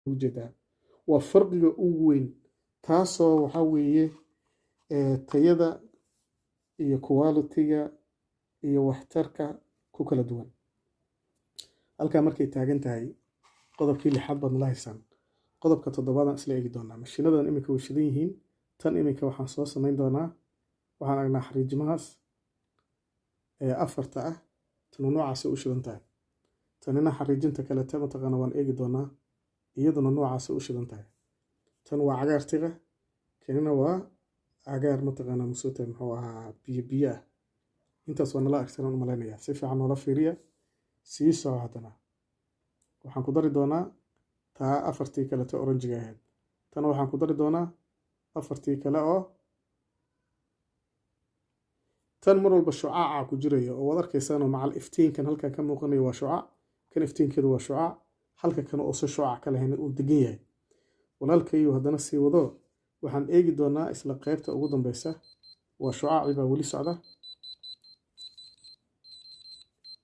Ujeedaa, waa farqiga ugu weyn. Taasoo waxaa weeye tayada iyo quality-ga iyo waxtarka ku kala duwan. Halkaa markay taagan tahay, qodobkii lixaad baad nala haysaan. Qodobka toddobaadaan isla eegi doonaa. Mashiinadan iminka way shidan yihiin. Tan iminka waxaan soo samayn doonaa, waxaan aragnaa xariijimahaas ee afarta ah. Tanu noocaasay u shidan tahay. Tanina xariijinta kalete mataqaana waan eegi doonaa, iyaduna noocaasay u shidan tahay. Tan waa cagaar tiqa, kanina waa cagaar mataqaana musuta, muxuu ahaa, biyo biyo ah. Intaas waa nala agsanaan u malaynayaa. Si fiican noola fiiriya. Sii soco. Haddana waxaan ku dari doonaa taa afartii kalete orange-iga ahayd. Tana waxaan ku dari doonaa afartii kale oo tan mar walba shucaaca ku jiraya oo waad arkaysaanoo macal iftiinkan halkan ka muuqanaya waa shucaac. Kan iftiinkeedu waa shucaac, halka kan oo si shucaac ka lahayn uu degan yahay. Walaalkayu haddana sii wado. Waxaan eegi doonaa isla qaybta ugu dambeysa. Waa shucaacii baa weli socda.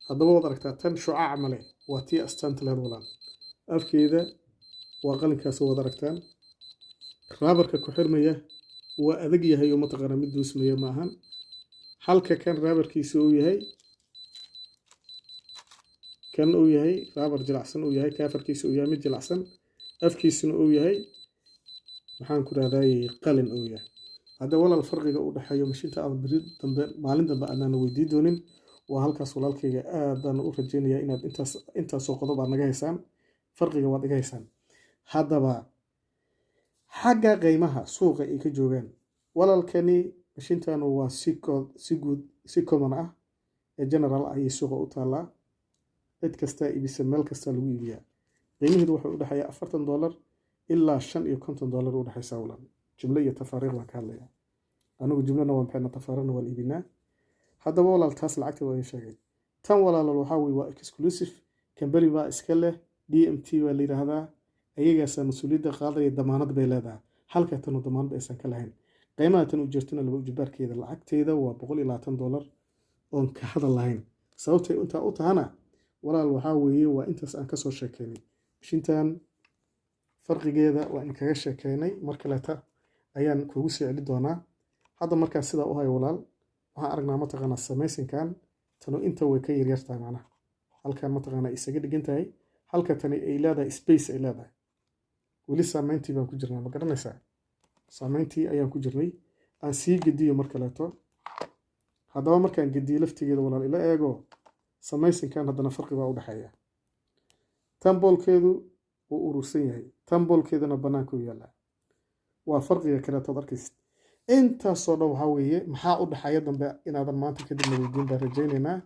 Haddaba waad aragtaa, tan shucaac male, waa tii astaanta lehed walaal. Afkeeda waa qalinkaas, waad aragtaan. Raabarka ku xirmaya waa adag yahay oo mataqaanaa mid duusmaya ma ahan, halka kan raabarkiisa uu yahay, kan uu yahay raabar jilacsan uu yahay, kaafarkiisa uu yahay mid jilacsan, afkiisuna uu yahay, maxaan ku rahday, qalin uu yahay. Hadda walaal, farqiga u dhexeeyo mashiinta aad beri dambe, maalin dambe aadaan weydii doonin waa halkaas. Walaalkayga, aadaan u rajaynayaa inaad intaas, intaasoo qodob aad naga haysaan. Farqiga waad iga haysaan. Haddaba xagga qiimaha suuqa ay ka joogaan, walaalkani, mashiintanu waa si guud, si common ah ee general ayay suuqa u taallaa. Cid kasta iibisa, meel kasta lagu iibiyaa. Qiimaheedu wuxuu u dhexeeyaa $40 ilaa $55 u dhexeysa walaal. Jumlo iyo tafaariiq baan ka hadlayaa anigu. Jumlana waan bixinaa, tafaariiqna waan iibinaa. Haddaba walaal, taas lacagta waa idin sheegay. Tan walaal waxaa weye waa exclusive company baa iska leh, DMT baa la yidhaahdaa. Ayagaasaa mas-uuliyadda qaadaya, damaanad bay leedahay, halka tanu damaanad aysan ka lahayn. Qiimaha tan u jirtana laba ujibaarkeeda lacagteeda waa $120 oon ka hadal lahayn. Sababtay intaa u tahana walaal waxaa weeye waa intaas aan kasoo sheekeynay. Mashiintan farqigeeda waa in kaga sheekeynay, mar kaleeta ayaan kugu soo celi doonaa. Hadda markaan sidaa u hayo walaal, waxaan aragnaa mataqaanaa samaysinkan tanu inta way ka yaryartahay, macnaha halkan mataqaanaa isaga dhigan tahay, halka tani ay leedahay space ay leedahay. Weli saameyntii baan ku jirnaa, ma garanaysaa? Saameyntii ayaan ku jirnay. Aan sii gediyo mar kaleeto. Haddaba markaan gediyo laftigeeda walaal, ila eego samaysinkan. Haddana farqi baa u dhexeeya. Tan boolkeedu wuu urursan yahay, tan boolkeeduna bannaanka u yaallaa. Waa farqiga kaleetood arkaysid. Intaasoo dhan waxaa weeye maxaa u dhexeeya dambe inaadan maanta kadib na weydiin baan rajaynaynaa.